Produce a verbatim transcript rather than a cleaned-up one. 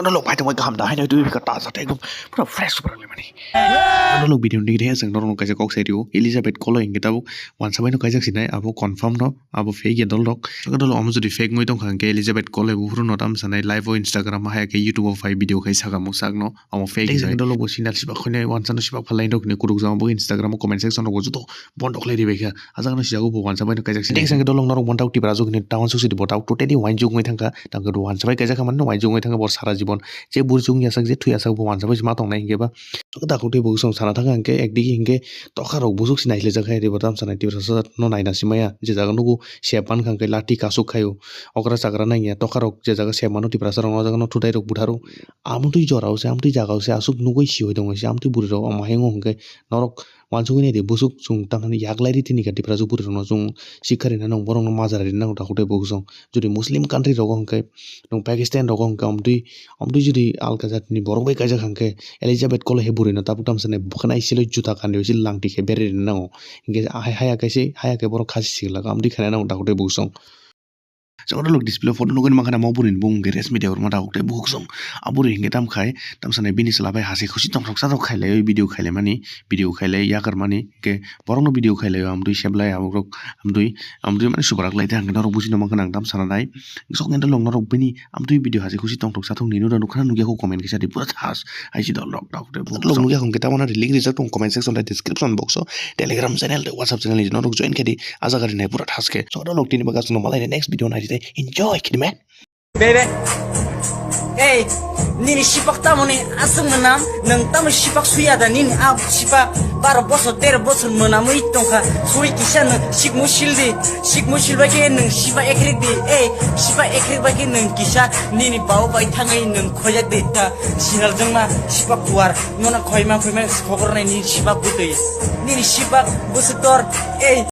Norok bai tongbai kaham da, haino twi bika ta sa tei ekdom pura fresh pura le mani. Norok video ni re jeng norok kaisa kok sai rio, Elizabeth Kolo hingke tabuk wansa bai no kaijak sinai, abo confirm no, abo fake ya dol rok. Dol omo jodi fake moi tong kha hingke Elizabeth Kolo bo phuru no tam sanai live o Instagram o hai ke YouTube o phai video khai saka mo sak no, amo fake. Tei jeng dol bo sinal sibak khone wansa no sibak phalai rok ni kuruk jama bo Instagram o comment section rok bo joto bondo khlai ribai kha. Ajak no sijago bo wansa bai no kaijak sinai. Tei jeng dol norok bondo Tipra jok ni town sok sidi bo totally wainjok oi thang kha. Tang khe wansa bai kaijak kha mani wainjok oi thang kha bo sara jibon. Je buri chuk yasak je thwi yasak bo wansa bai se ma tong nai hingke ba. Dakhuk tei bo song sana thang kha hingke ekdigi hingke tokha rok busuk se nai le jak hai ribo tam sanai Tiprasa no naina si maya je jaga nugo sep man kha hingke lati kasuk khaio okra chakra nang ya tokha rok je jaga sep mano Tiprasa rok no o jaga no thutai rok butharo amtwi jora o se amtwi jaga o se asuk nugui si oi tong se amtwi buri rok omo hai wng hingke norok wansugui nai di busuk chwng tamni yak lai ri tini kha Tiprasa buri rok no chwng sikha rina nang borok no majra rina nang dakhuk tei bo song. Jodi Muslim country rogo hwnkhe, nwng Pakistan rogo hwnkhe, amtwi, amtwi jodi alka jatni borok bai kaijak hwnkhe, Elizabeth Kolo he bwrwino tabuk tamsa nai bwkhwnai siloi juta kandi bai se langti khe berwi rwna nango. Hinkhe hai, haya khe se, haya khe borok khasi sigla, amtwi khaina nango dakhuk tei bo song. Joto lok display photo nugwi mankha, mo bwrwini bumung khe Reshmi Debbarma dakhuk tei bo song. A bwrwi hinkhe tam khai, tamsa nai bini chwla bai hasi khusi tongthok chathok khailaiwi video khailaimani. Video khailai yakarmani, hingke borokno video khailai o amtwi seblai aborok amtwi, amtwi mani subrak lai tei hingke norok busi nangma gwnang tam sana nai. Sok nai norok bini amtwi video hasi khusi tongthok sathok ni nura nukha nukya kho comment kisa di pura thas. Hai si dol rok tok de. Lok nukya hingke tamo na link rijak tong comment section tei description box o Telegram channel tei WhatsApp channel ni norok join khe di ajaga rinai pura thas khe. Sok nai lok tini bagas no malai next video nai di tei enjoy khe di man. Bebe. Ei, nini sipak tamoni aswk mwnam, nwng tamo sipak suya da nini a sipak baro bosor tero bosor mwnamwi tongkha, suri kisa nwng sikmu sildi, sikmu silbai khe nwng sipak ekrik di, ei, sipak ekrik bai khe nwng kisa nini bau bai thangwi nwng khoyak di ta, sinal jongma sipak kuar, nono khoima khoima khobor nai nini sipak bwtwi, nini sipak bwswk tor, ei,